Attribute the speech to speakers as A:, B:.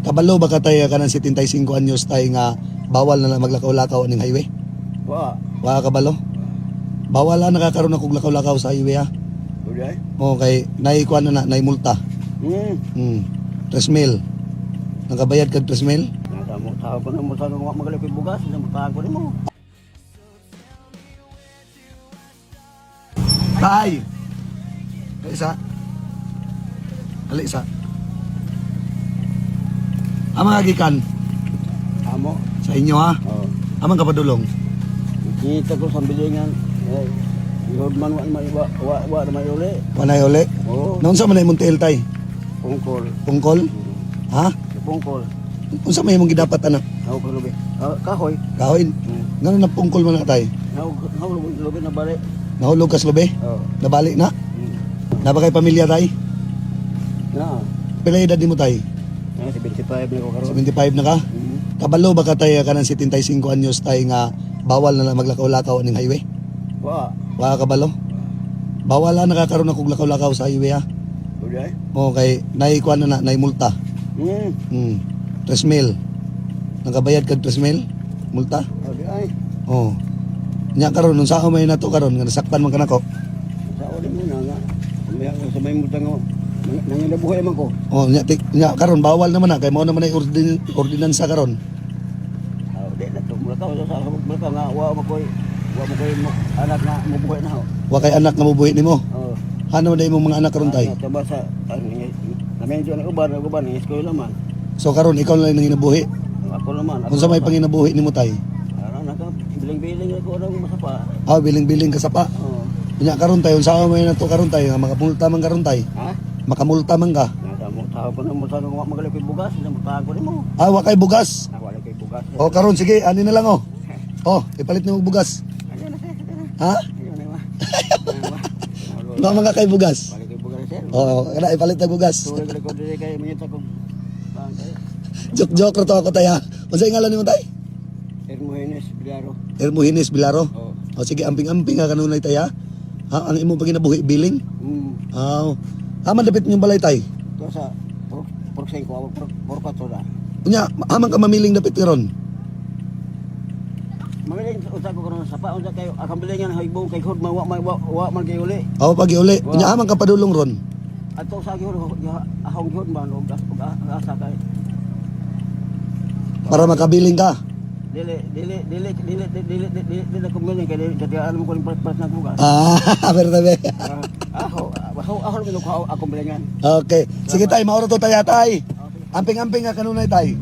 A: Kabalo ba ka tay kanang 75 anyos tay nga bawal na lang maglakaw-lakaw aning highway?
B: Wa.
A: Wa kabalo? Bawal na nakakaroon akong lakaw-lakaw sa highway ha.
B: Uli ay?
A: Okay, naikuan na na, naimulta. 3 mil. Nakabayad kag 3 mil?
B: Nasa mo tao ko na mo sa mga magaling ko'y bugas, sa mo tao ko nimo.
A: Tay! Dali isa. Dali isa. Ang mga gikan
B: Amo.
A: sa inyo ha.
B: Oh.
A: Amang kapadulong.
B: Kita ko sa bilingan. Eh, ihod man wa man wa wa wa na may uli.
A: Wanay uli.
B: Oo.
A: Naunsa man na imong tiil tay?
B: Pungkol.
A: Pungkol? Ha?
B: Pungkol.
A: Unsa may imong gidapat anak?
B: Naog ko lubi. Ah, kahoy.
A: Kahoy. Ngano na pungkol man na tay?
B: Naog naog lubi na bali.
A: Nahulog kas lubi?
B: Oh.
A: Nabali na? Naba kay pamilya tay?
B: Na.
A: Pila edad nimo tay?
B: Na 75 na ko karon.
A: 75 na ka? Kabalo ba ka tay kanang 75 anyos tay nga bawal na lang maglakaw-lakaw aning highway?
B: Wa.
A: Wa kabalo? Bawal na nakakaroon akong lakaw-lakaw sa highway ha.
B: Uli ay?
A: Okay, naikuan na na, naimulta. 3 mil. Nakabayad kag 3 mil? Multa?
B: Uli ay.
A: Oh. Nya karon unsa may nato karon nga nasaktan man kanako.
B: Sa uli mo na nga. May sa may mutang nga. Nangilabuhay man ko.
A: Oh, nya tik nya karon bawal naman na kay mao naman ay ordinansa karon.
B: Ah, di na to mula ka sa mula ka nga wa mo koy anak na mubuhay na ho.
A: Wa kay anak nga mobuhi nimo.
B: Oh.
A: Hano na imong mga anak karon tay?
B: Tama sa na medyo na uban uban ng eskwela man.
A: So karon ikaw na lang nanginabuhi.
B: Ako naman. Ako
A: Unsa may
B: naman.
A: panginabuhi nimo tay?
B: Ano na ka biling-biling ako ano masapa.
A: Ah, biling-biling ka sapa.
B: Oh.
A: Nya karon tay unsa may nato karon tay nga makamulta man karon tay?
B: Ha?
A: Makamulta man ka.
B: Nasa mo tao ko na mo sa mga magaling koy bugas sa mo tao ko nimo.
A: Ah, wa kay bugas.
B: Ah, wala koy bugas.
A: O karon sige, ani na lang oh. Oh, ipalit nimo og bugas.
B: Ayun na sir.
A: Ha?
B: Ayun na ba.
A: Wa mga kay bugas.
B: Wala koy bugas sir.
A: Oo, kana ipalit na bugas.
B: Tuloy ko diri kay mangita ko. Bangkay.
A: Joke-joke ra to ako tay ha. Unsa ngalan nimo tay?
B: Hermogenes Bilaro.
A: Hermogenes Bilaro.
B: Oh.
A: O sige, amping-amping ha kanunay tay ha. Ha, ang imong panginabuhi biling. Aw. Haman dapit inyong balay tay.
B: Ito sa por 5 por 4 na.
A: Unya, haman ka mamiling dapit karon.
B: Mamiling unsa ko karon sa pa unsa kayo akong bilingan haybong kay hud man wa man wa man kay uli.
A: Aw pag uli. Unya haman ka padulong ron.
B: Ato sa gihud ahong gihud man og asa kay
A: Para makabiling ka.
B: Dili dili dili dili dili dili dili ko miling kay dili kay alam ko ning palit na bugas.
A: Ah, pero tabi.
B: Aho aho aho ko akong bilingan.
A: Okay. Sige tay, mauro to tay ha, tay. Amping-amping ha kanunay tay.